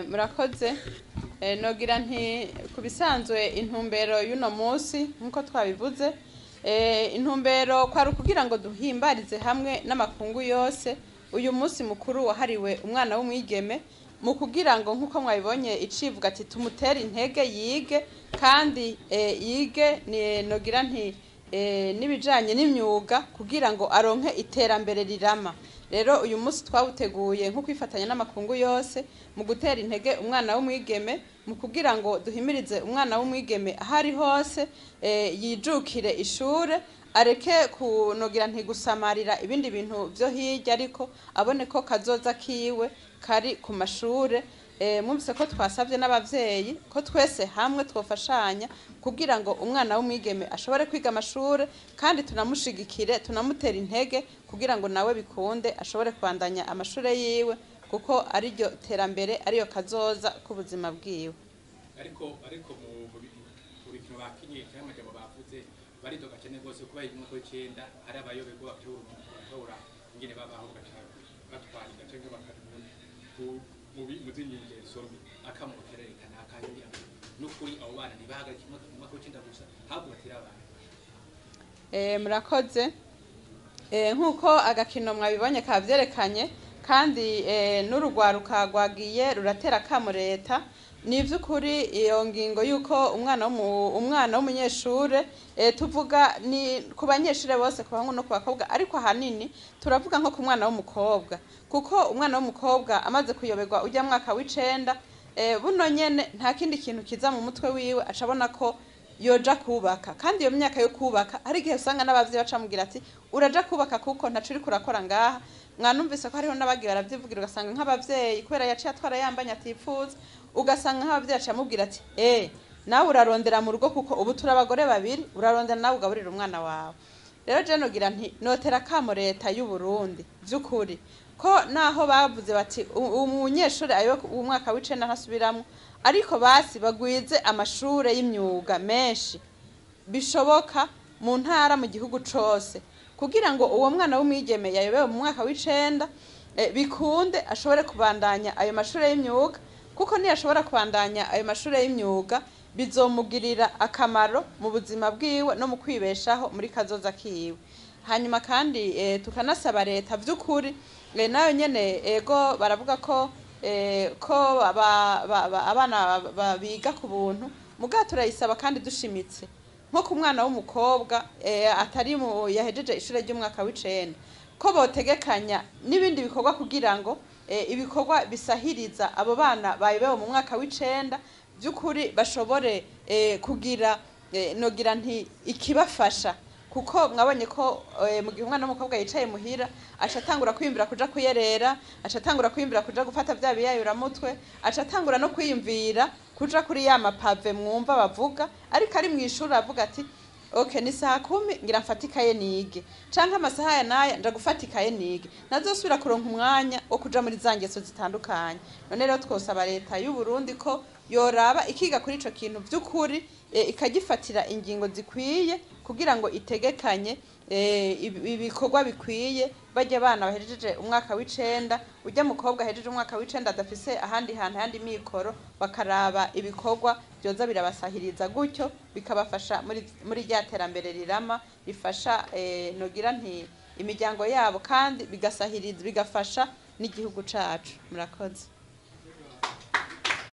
Murakoze. Nogira nti ku bisanzwe intumbero y'uno munsi, nk'uko twabivuze, intumbero kwari ukugira ngo duhimbarize hamwe n'amakungu yose uyu munsi mukuru wahariwe umwana w'umwigeme, mu kugira ngo, nk'uko mwabibonye, icivuga ati tumutere intege yige, kandi yige nogira nti n'ibijanye n'imyuga kugira ngo aronke iterambere rirama. Rero uyu munsi twawuteguye nko kwifatanya n'amakungu yose mu gutera intege umwana w'umwigeme, mu kugira ngo duhimirize umwana w'umwigeme aho ari hose yijukire ishure, areke kunogira ntigusamarira ibindi bintu vyo hirya, ariko abone ko kazoza kiwe kari ku mashure. Mwumvise ko twasabye n'abavyeyi ko twese hamwe twofashanya kugira ngo umwana w'umwigeme ashobore kwiga amashure, kandi tunamushigikire, tunamutera intege kugira ngo nawe bikunde ashobore kubandanya amashure yiwe, kuko ariryo terambere, ariyo kazoza k'ubuzima bwiwe. Ariko mu bikino bakinye cyangwa amajambo bavuze, baridoga cyane rwose kuba umwaka w'icenda hari abayoberwa bakabura ingene babaho, bagaca batwarira cyangwa bakaja mu zindi ngeso mbi. Akamutera leta n'akahe n'ukuri abo bana ntibahagarike mu mwaka w'icenda gusa, ahubwo batera abana? Murakoze. Nk'uko agakino mwabibonye kavyerekanye, kandi n'urugwaruka rwagiye ruratera akamo leta, ni ivy'ukuri iyo ngingo y'uko umwana w'umunyeshure, tuvuga ni ku banyeshure bose, ku bahungu no ku bakobwa, ariko ahanini turavuga nko ku mwana w'umukobwa, kuko umwana w'umukobwa amaze kuyoberwa ujya mwaka w'icenda, buno nyene nta kindi kintu kiza mu mutwe wiwe, acabona ko yoja kubaka. Kandi iyo myaka yo kubaka, hari igihe usanga n'abavyeyi bacamubwira ati uraja kubaka kuko ntaco uriko urakora ngaha. Mwanumvise ko hariho n'abagiye baravyivugira, ugasanga nk'abavyeyi, kubera yaciye atwara yambanye atipfuza, ugasanga nk'abavyeyi aciye amubwira ati nawe urarondera mu rugo, kuko ubu turi abagore babiri, urarondera nawe ugaburira umwana wawe. Rero je nogira nti notera kamo leta y'u Burundi vy'ukuri ko naho bavuze bati umunyeshure ayo umwaka w'icenda ntasubiramwo, ariko basi bagwize amashure y'imyuga menshi bishoboka mu ntara, mu gihugu cose, kugira ngo uwo mwana w'umwigeme yayobewe mu mwaka w'icenda bikunde ashobore kubandanya ayo mashure y'imyuga, kuko niyashobora kubandanya ayo mashure y'imyuga bizomugirira akamaro mu buzima bwiwe no mu kwibeshaho muri kazoza kiwe. Hanyuma kandi tukanasaba leta vy'ukuri, nayo nyene, ego baravuga ko abana biga ku buntu, mugabo turayisaba kandi dushimitse nko ku mwana w'umukobwa atari mu yahejeje ishure ry'umwaka w'icenda, ko botegekanya n'ibindi bikorwa kugira ngo ibikorwa bisahiriza abo bana bayobewe mu mwaka w'icenda by'ukuri bashobore kugira nogira nti ikibafasha, kuko mwabonye ko mu gihe umwana w'umukobwa yicaye muhira, aca atangura kwiyumvira kuja kuyerera, aca atangura kwiyumvira kuja gufata vya biyayuramutwe, aca atangura no kwiyumvira kuja kuri ya mapave mwumva bavuga. Ariko ari mw'ishuri avuga ati okay, ni saa 10, ngira mfate ikaye nige, canke amasaha aya n'aya nja gufata ikaye nige, ntazosubira kuronka umwanya wo kuja muri za ngeso zitandukanye. None rero twosaba leta y'u Burundi ko yoraba ikiga kuri ico kintu vy'ukuri, ikagifatira ingingo zikwiye kugira ngo itegekanye ibikorwa bikwiye bajya abana bahejeje umwaka w'icenda, ujya mukobwa ahejeje umwaka w'icenda adafise ahandi hantu, ahandi mikoro, bakaraba ibikorwa byoza birabasahiriza, gutyo bikabafasha muri rya terambere rirama rifasha nogira nti imiryango yabo, kandi bigasahiriza, bigafasha n'igihugu cacu. Murakoze.